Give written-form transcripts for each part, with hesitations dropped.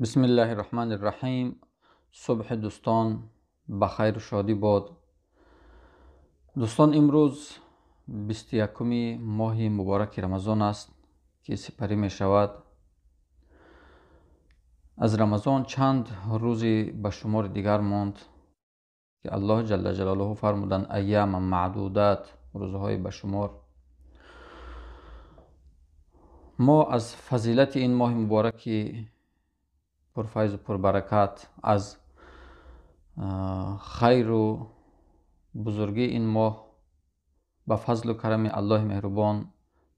Бисмиллаҳи раҳмани раҳим. Субҳи дӯстон ба хайру шодӣ бод. Дӯстон, имрӯз 21-уми моҳи мубораки Рамазон аст, ки сипарӣ мешавад. Аз Рамазон чанд рӯзи ба шумори дигар монд, ки Аллоҳ ҷалла ҷалолуҳу фармуданд: айяма маъдудат, рӯзҳои ба шумор. Мо аз фазилати ин моҳи мубораки пурфайзу пурбаракат, аз хайру бузургии ин моҳ ба фазлу карами Аллоҳи меҳрубон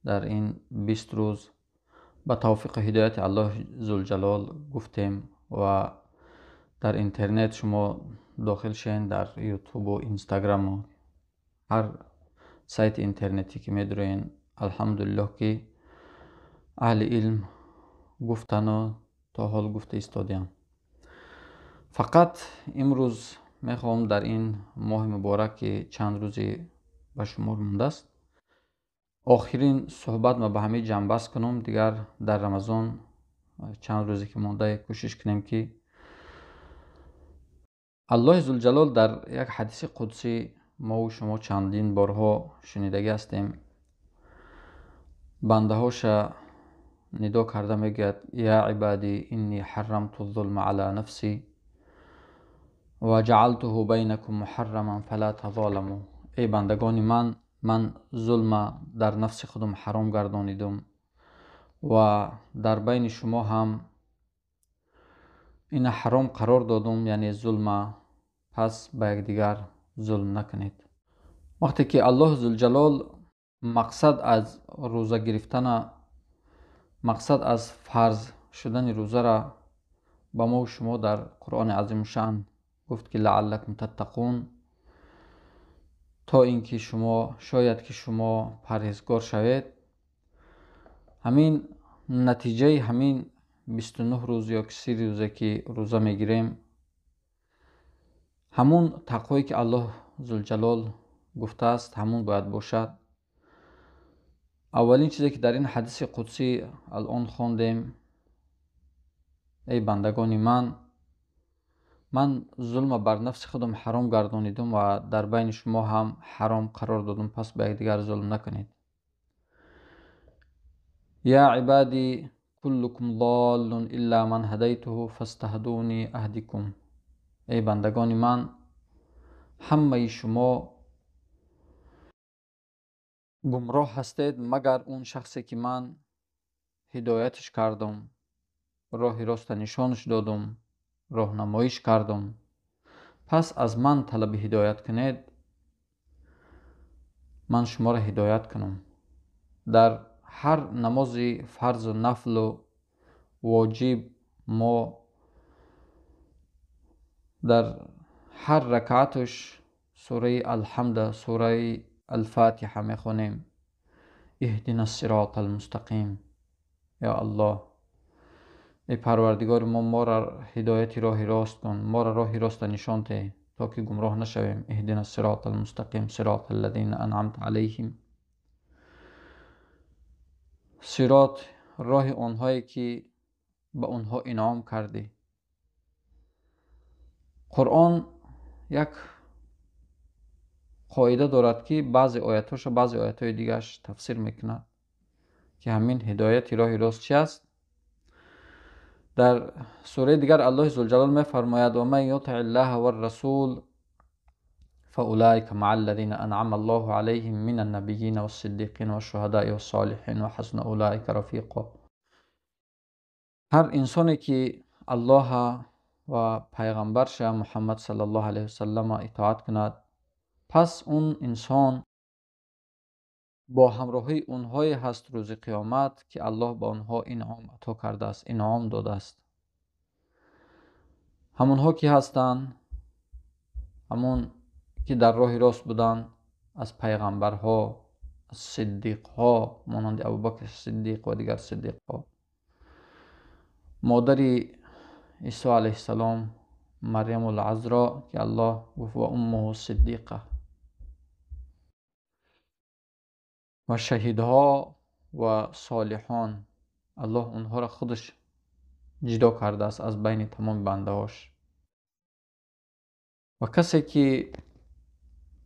дар ин 20 рӯз ба тавфиқу ҳидояти Аллоҳи зулҷалол гуфтем ва дар интернет шумо дохил шен, дар ютубу инстаграму ҳар сайти интернетӣ ки медуроен, алҳамдулиллоҳ, ки аҳли илм гуфтану то ҳол гуфта истодиям. Фақат имрӯз мехоҳам дар ин моҳи муборак, ки чанд рӯзи ба шумор мондааст, охирин суҳбат ма ба ҳамин ҷамъбаст кунам. Дигар дар Рамазон чанд рӯзе ки монда кӯшиш кунем, ки Аллоҳи зулҷалол дар як ҳадиси қудсӣ, мову шумо чандин борҳо шунидагӣ ҳастем, бандаҳоша нидо карда мегӯяд: я ибадӣ инни ҳаррамту зулма ала нафсӣ ва ҷаалтуҳу байнакум муҳарраман фала тазоламу. Эй бандагони ман, ман зулма дар нафси худам ҳаром гардонидум ва дар байни шумо ҳам ина ҳаром қарор додум, яъне зулма, пас ба якдигар зулм накунед. Вақте ки Аллоҳ зулҷалол мақсад аз рӯза гирифтана, мақсад аз фарз шудани рӯзара ба мо шумо дар Қуръони азимушшаън гуфт, ки лааллакум таттақун, то ин ки шумо шояд ки шумо парҳезгор шавед. Ҳамин натиҷаи ҳамин 29 рӯз ё ки 30 рӯзе ки рӯза мегирем, ҳамун тақвое ки Аллоҳ зулҷалол гуфтааст, ҳамун бояд бошад. Аввалин чизе ки дар ин ҳадиси қудсӣ алон хондем: эй бандагони ман, ман зулма бар нафси худам ҳаром гардонидум ва дар байни шумо ҳам ҳаром қарор додум, пас ба якдигар зулм накунед. Я ибадӣ куллукум доллун илла ман ҳадайтуҳу фастаҳдуни аҳдикум. Эй бандагони ман, ҳамаи шумо гумроҳ ҳастед, магар он шахсе ки ман ҳидоятш кардум, роҳи роста нишонаш додум, роҳнамоиш кардум. Пас аз ман талаби ҳидоят кунед, ман шуморо ҳидоят кунам. Дар ҳар намози фарзу нафлу воҷиб мо дар ҳар ракааташ сураи Алҳамда, сураи Алфатиҳа мехонем. Иҳдина сирота алмустақим. Ё Аллоҳ, эй Парвардигори мо, моро ҳидояти роҳи рост кун, моро роҳи роста нишон деҳ, то ки гумроҳ нашавем. Иҳдина сирота алмустақим сирота аллазина анъамта алайҳим. Сирот, роҳи онҳое ки ба онҳо инъом кардӣ. Қуръон як қоида дорад, ки баъзе оятҳоша баъзе оятҳои дигараш тафсир мекунад, ки ҳамин ҳидояти роҳи рост чи аст. Дар сураи дигар Аллоҳи зулҷалол мефармояд: ва ман ютиъ иллаҳа варрасул фаулаика маа аллазина анъама Аллоҳу алайҳим мина ннабийина вассиддиқина вашшуҳадаи вассолиҳин ва ҳасуна улаика рафиқо. Ҳар инсоне ки Аллоҳа ва пайғамбарша Муҳаммад саллаллоҳу алайҳи васаллама итоат кунад, пас он инсон бо ҳамроҳии онҳое ҳаст рӯзи қиёмат, ки Аллоҳ ба онҳо инъом ато кардааст, инъом додааст. Ҳамонҳо ки ҳастанд, ҳамон ки дар роҳи рост буданд, аз пайғамбарҳо, аз сиддиқҳо монанди Абубакр Сиддиқ ва дигар сиддиқҳо, модари Исо алайҳиссалом Марьямул Азро, ки Аллоҳ гуфт: ва уммуҳу сиддиқа, ва шаҳидҳо ва солиҳон. Аллоҳ онҳоро худаш ҷудо кардааст аз байни тамоми бандаҳош. Ва касе ки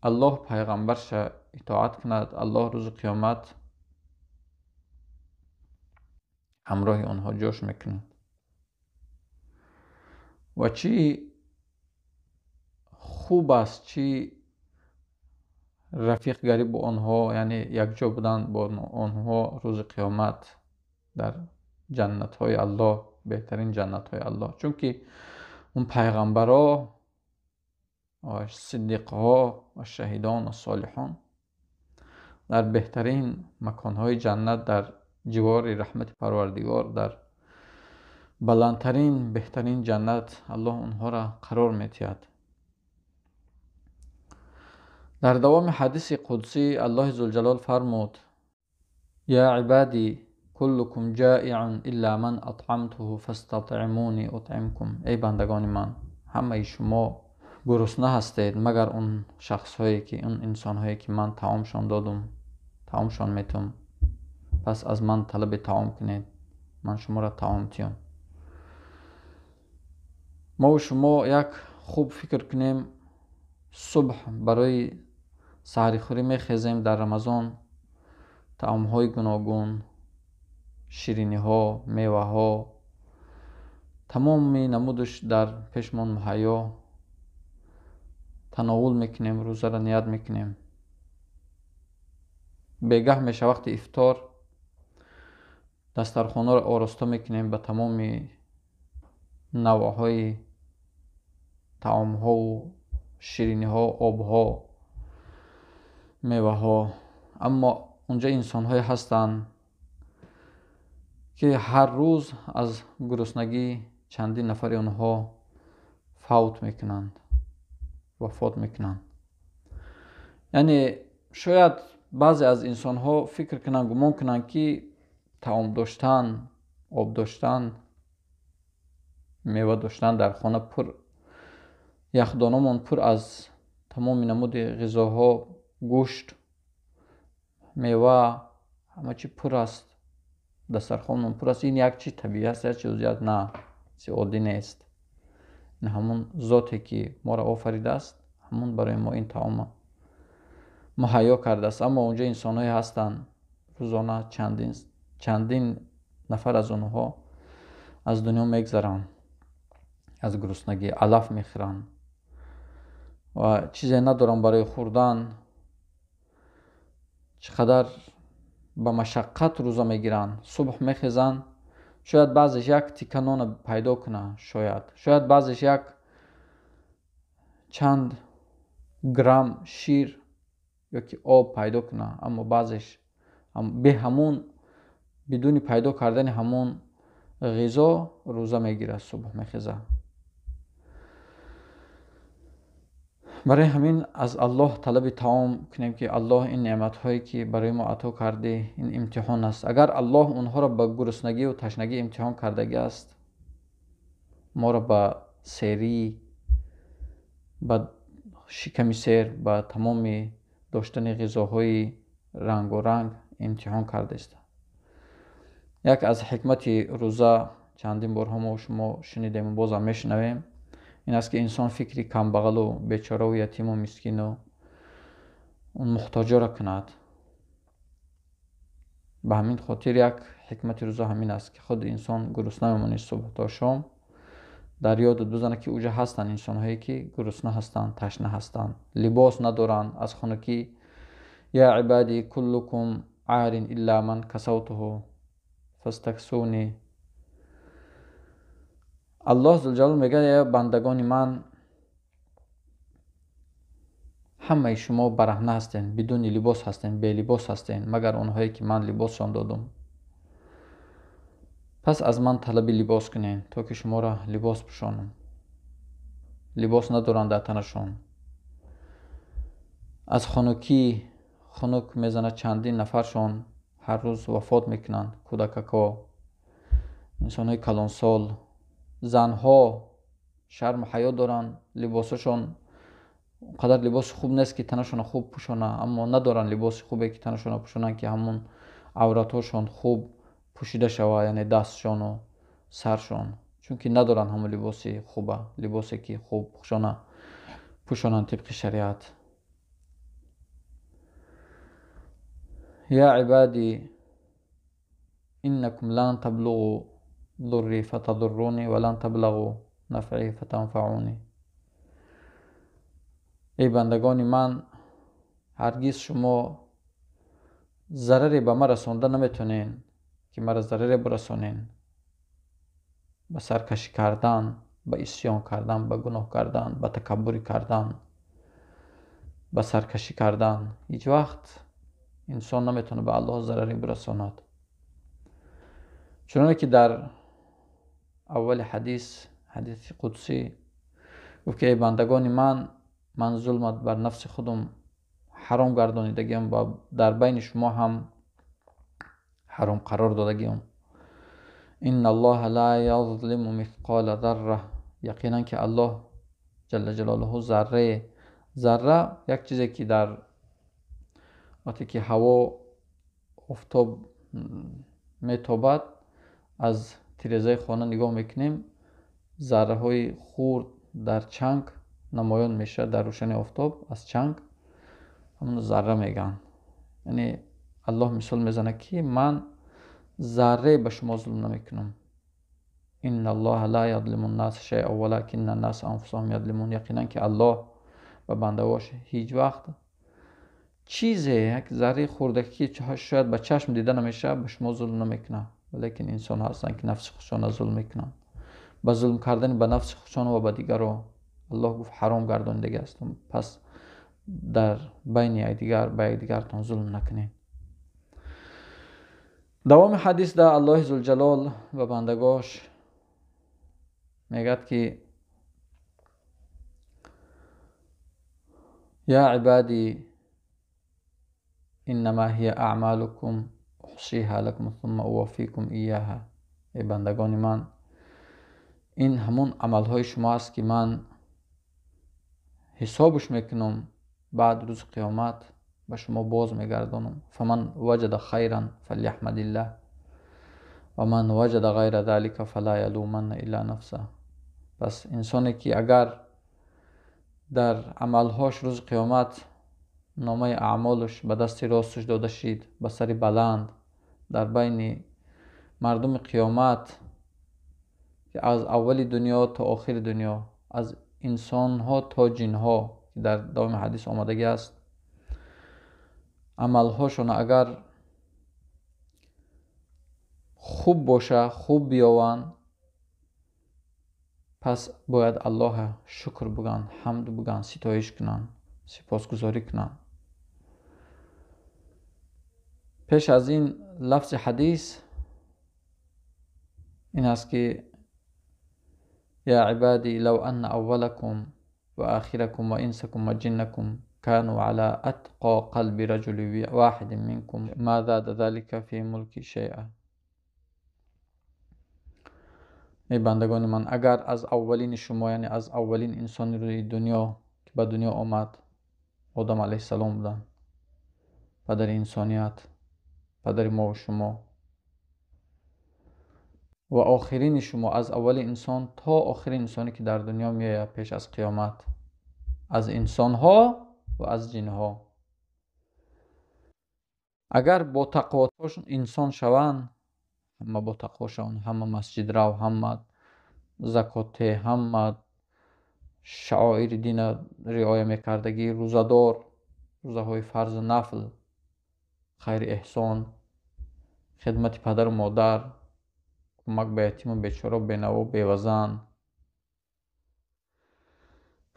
Аллоҳ пайғамбарша итоат кунад, Аллоҳ рӯзи қиёмат ҳамроҳи онҳо ҷош мекунад. Ва чӣ хуб аст, чӣ рафиқгарӣ бо онҳо, яъне якҷо будан бо онҳо рӯзи қиёмат дар ҷаннатҳои Аллоҳ, беҳтарин ҷаннатҳои Аллоҳ. Чунки он пайғамбаро ва сиддиқҳо ва шаҳидон ва солиҳон дар беҳтарин маконҳои ҷаннат, дар ҷивори раҳмати Парвардигор, дар баландтарин беҳтарин ҷаннат Аллоҳ онҳоро қарор медиҳад. Дар давоми ҳадиси қудсӣ Аллоҳи Зулҷалол фармуд: Я ибадӣ куллукум ҷоиун илла ман атъамтуҳу фастатъимуни утъимкум. Эй бандагони ман, ҳамаи шумо гурусна ҳастед, магар он шахсҳое ки, он инсонҳое ки ман таомшон додум, таомшон метум. Пас аз ман талаби таом кунед, ман шуморо таом тиём. Мову шумо як хуб фикр кунем, субҳ барои саҳрихӯрӣ мехезем дар Рамазон, таомҳои гуногун, шириниҳо, меваҳо, тамоми намудаш дар пешмон муҳайё, тановул мекунем, рӯзаро ният мекунем. Бегаҳ меша вақти ифтор, дастархонаро ороста мекунем ба тамоми навъҳои таомҳову шириниҳо, обҳо, меваҳо. Аммо унҷа инсонҳое ҳастанд, ки ҳар рӯз аз гуруснагӣ чандин нафари онҳо фавт мекунанд, вафот мекунанд. Яъне шояд баъзе аз инсонҳо фикр кунанд, гумон кунанд, ки таом доштан, об доштан, мева доштан дар хона пур, яхдономон пур аз тамоми намуди ғизоҳо, гӯшт, мева, ҳама чӣ пур аст, дастархонмон пур аст. Ин як чиз табиӣ аст, як чиз зиёд на, чизи оддӣ нест. Ин ҳамон зоте ки моро офаридааст, ҳамон барои мо ин таома муҳайё кардааст. Аммо онҷо инсонҳое ҳастанд, рӯзона чандин нафар аз онҳо аз дунё мегзаранд, аз гуруснагӣ алаф мехӯранд ва чизе надоранд барои хӯрдан. Чӣ қадар ба машаққат рӯза мегиранд, субҳ мехезанд, шояд баъзеш як тика нона пайдо кунад, шояд баъзеш як чанд грамм шир ё ки об пайдо кунад, аммо баъзеш бе ҳамун, бидуни пайдо кардани ҳамун ғизо рӯза мегирад, субҳ мехезад. Барои ҳамин аз Аллоҳ талаби таом кунем, ки Аллоҳ ин неъматҳое ки барои мо ато кардӣ, ин имтиҳон аст. Агар Аллоҳ онҳоро ба гуруснагиву ташнагӣ имтиҳон кардагӣ аст, моро ба серӣ, ба шиками сер, ба тамоми доштани ғизоҳои рангоранг имтиҳон кардааст. Як аз ҳикмати рӯза чандин борҳо мо шумо шунидем ва бозам мешунавем, ин аст ки инсон фикри камбағалу бечораву ятиму мискину он муҳтоҷоро кунад. Ба ҳамин хотир як ҳикмати рӯза ҳамин аст, ки худ инсон гурусна мемонад субҳ то шом, дар ёдат бизанад, ки уҷа ҳастанд инсонҳое ки гурусна ҳастанд, ташна ҳастанд, либос надоранд аз хунукӣ. Я ибади куллукум арин илла ман касавтуҳу фастаксуни. Аллоҳ зулҷалол мегӯяд: эй бандагони ман, ҳамаи шумо бараҳна ҳастед, бидуни либос ҳастед, белибос ҳастед, магар онҳое ки ман либосшон додум. Пас аз ман талаби либос кунед, то ки шуморо либос пӯшонам. Либос надоранд дар танашон. Аз хунукӣ хунук мезанад, чандин нафаршон ҳар рӯз вафот мекунанд, кӯдакако, инсонҳои калонсол, занҳо шарму ҳаё доранд, либосашон он қадар либоси хуб нест, ки танашонро хуб пӯшонанд, аммо надоранд либоси хубе, ки танашонро пӯшонанд, ки ҳамон авратҳошон хуб пӯшида шавад, яъне дастшону саршон. Чунки надоранд ҳамон либоси хуба, либосе ки хуб пӯшонанд тибқи шариат. Я ибади иннакум лан таблуғу дурри фатадурруни ва лан таблағу нафъи фатанфаъуни. Эй бандагони ман, ҳаргиз шумо зараре ба ман расонда наметонед ки маро зараре бирасонед. Ба саркашӣ кардан, ба исён кардан, ба гуноҳ кардан, ба такаббурӣ кардан, ба саркашӣ кардан. Ҳеҷ вақт инсон наметавонад ба Аллоҳ зараре бирасонад. Чуноне ки дар аввали ҳадис, ҳадиси қудсӣ гуфт ки эй бандагони ман, ман зулмат бар нафси худам ҳаром гардонидагиам ва дар байни шумо ҳам ҳаром қарор додагиам. Инна Аллоҳа ла язлиму мисқола зарра. Яқинан ки Аллоҳ ҷалла ҷалолуҳу зарра як чизе ки дар вақте ки ҳаво офтоб метобад, аз тирезаи хона нигоҳ мекунем, зарраҳои хурд дар чанг намоён мешавад, дар рӯшани офтоб аз чанг ҳамон зарра мегӯянд. Яъне Аллоҳ мисол мезанад ки ман зарре ба шумо зулм намекунам. Инна Аллоҳа ла язлиму ннаса шайъан валакинна ннаса анфусаҳум язлимун. Яқинан ки Аллоҳ ба бандагош ҳеҷ вақт чизе, як зарраи хурдаке ки шояд ба чашм дида намешавад, ба шумо зулм намекунад. Валекин инсонҳо ҳастанд ки нафси худшонро зулм мекунанд. Ба зулм кардани ба нафси худшон ва ба дигарон Аллоҳ гуфт ҳаром гардонидагӣ ҳастам. Пас дар байни якдигар ба якдигартон зулм накунед. Давоми ҳадис да Аллоҳи Зулҷалол ба бандагош мегӯяд ки я ибади иннама ҳия аъмалукум уҳсиҳа лакум сумма уваффикум ияҳа. Эй бандагони ман, ин ҳамон амалҳои шумо аст ки ман ҳисобш мекунам, баъд рӯзи қиёмат ба шумо боз мегардонам. Фаман ваҷада хайран фалияҳмадиллаҳ ва ман ваҷада ғайра залика фала ялуманна илла нафса. Пас инсоне ки агар дар амалҳош рӯзи қиёмат номаи аъмолаш ба дасти росташ дода шид, ба сари баланд дар байни мардуми қиёмат, ки аз аввали дунё то охири дунё, аз инсонҳо то ҷинҳо, ки дар давоми ҳадис омадагӣ аст, амалҳошон агар хуб боша, хуб биёванд, пас бояд Аллоҳа шукр буганд, ҳамд буганд, ситоиш кунанд, сипосгузорӣ кунанд. Пеш аз ин лафзи ҳадис ин аст ки я ибади лав анна аввалакум ва ахиракум ва инсакум ва ҷиннакум кану ала атқо қалби раҷули ваҳидин минкум ма зада залика фи мулки шайъа. Эй бандагони ман, агар аз аввалини шумо, яъне аз аввалин инсони рӯи дунё ки ба дунё омад, Одам алайҳиссалом буданд, падари инсоният, падари мову шумо, ва охирини шумо, аз аввали инсон то охирин инсоне ки дар дунё меояд пеш аз қиёмат, аз инсонҳо ва аз ҷинҳо, агар бо тақвотош инсон шаванд, ҳама бо тақво шаванд, ҳама масҷидрав, ҳама закотте, ҳама шаоири дина риоя мекардагӣ, рӯзадор, рӯзаҳои фарзу нафл, хайри эҳсон, хидмати падару модар, кӯмак ба ятиму бечора, бенаво, бевазан,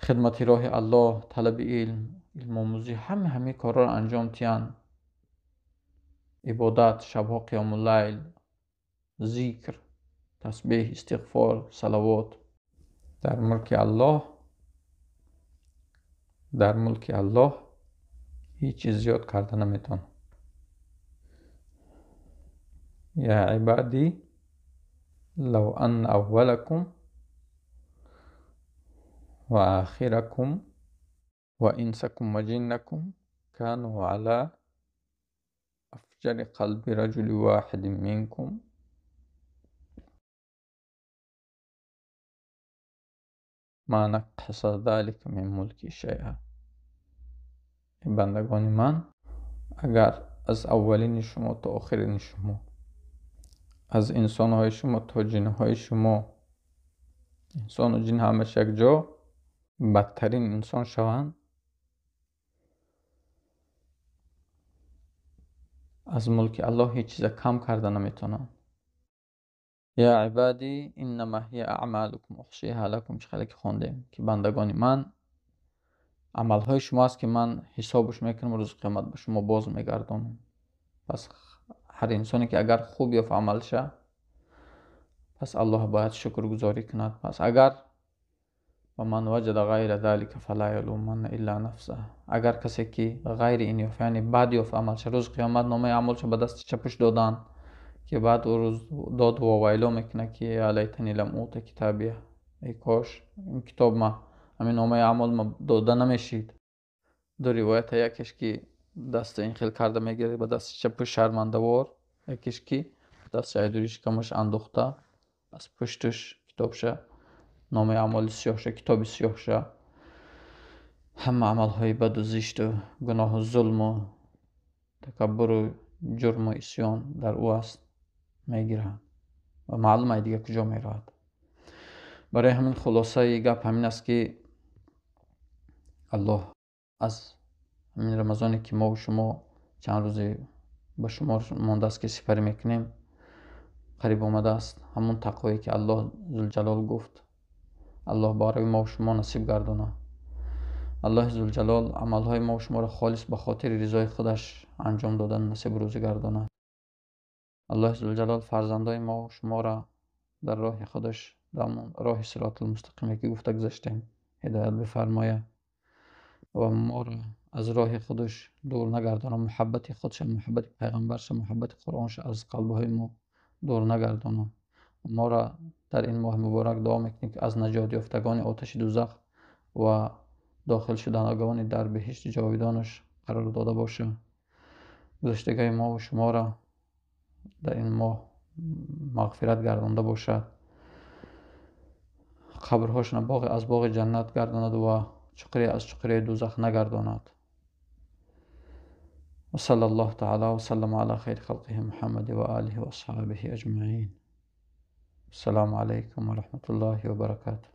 хидмати роҳи Аллоҳ, талаби илм, илмомӯзӣ, ҳама ҳамин корҳоро анҷом диҳанд, ибодат, шабҳо қиёмуллайл, зикр, тасбеҳ, истиғфор, салавот. Дар мулки Аллоҳ, дар мулки Аллоҳ ҳеҷ чиз зиёд карда наметавонад. Я ибади лав анна аввалакум ва ахиракум ва инсакум ва ҷиннакум кану ала афҷари қалби раҷули воҳидин минкум. Ма нақаса залика мин мулки шайъа. Бандагони ман, агар аз аввалини шумо то охирини шумо, аз инсонҳои шумо то ҷинҳои шумо, инсону ҷин ҳамаш якҷо бадтарин инсон шаванд, аз мулки Аллоҳ ҳеҷ чиза кам карда наметавонанд. Я ибади иннама ҳия аъмалукум уҳсиҳа лакум, чӣ хеле ки хондем, ки бандагони ман, амалҳои шумо аст ки ман ҳисобш мекунам, рӯзи қиёмат ба шумо боз мегардонам. Пас ҳар инсоне ки агар хуб ёфт амалша, пас Аллоҳ бояд шукргузорӣ кунад. Пас агар ва ман ваҷада ғайра залика фала ялуманна илла нафсаҳ, агар касе ки ғайри ин ёфт, яъне бад ёфт амалша, рӯзи қиёмат номаи амалша ба дасти чапаш доданд, ки баъд ӯ рӯз дод вовайло мекунад, ки я лайтани лам ута китабия, эй кош ин китоб ма, ҳамин номаи амал ма дода намешид. Ду ривоята, якеш ки даста ин хел карда мегирад ба дасти чапаш шармандавор, якеш ки дасти айдури шикамаш андохта аз пушташ китобша, номаи амали сиёҳша, китоби сиёҳша, ҳама амалҳои баду зишту гуноҳу зулму такаббуру ҷурму исён дар ӯ аст, мегиранд ва маълум ай дига куҷо меравад. Барои ҳамин хулосаи гап ҳамин аст, ки Аллоҳ аз ҳамин Рамазоне ки мову шумо чанд рӯзе ба шумор мондааст ки сипарӣ мекунем, қариб омадааст, ҳамон тақвое ки Аллоҳ Зулҷалол гуфт, Аллоҳ барои мову шумо насиб гардонад. Аллоҳи Зулҷалол амалҳои мову шуморо холис ба хотири ризои худаш анҷом додан насиб рӯзӣ гардонад. Аллоҳи Зулҷалол фарзандои мову шуморо дар роҳи худаш, дар роҳи сиротулмустақиме ки гуфта гузаштем, ҳидоят бифармояд ва моро аз роҳи худаш дур нагардонад, муҳаббати худша, муҳаббати пайғамбарша, муҳаббати Қуръонша аз қалбҳои мо дур нагардонад. Моро дар ин моҳи муборак дуо мекунем, ки аз наҷот ёфтагони оташи дузах ва дохил шудагони дар биҳишти ҷовидонаш қарор дода бошад. Гузаштагони мову шуморо дар ин моҳ мағфират гардонда бошад, қабрҳошона аз боғи ҷаннат гардонад ва чуқуре аз чуқури дузах нагардонад. Ва саллаллоҳу таала ва саллама ала хайри халқиҳи Муҳаммади ва олиҳи ва асҳобиҳи аҷмаин. Ассалому алайкум ва раҳматуллоҳи ва баракатуҳ.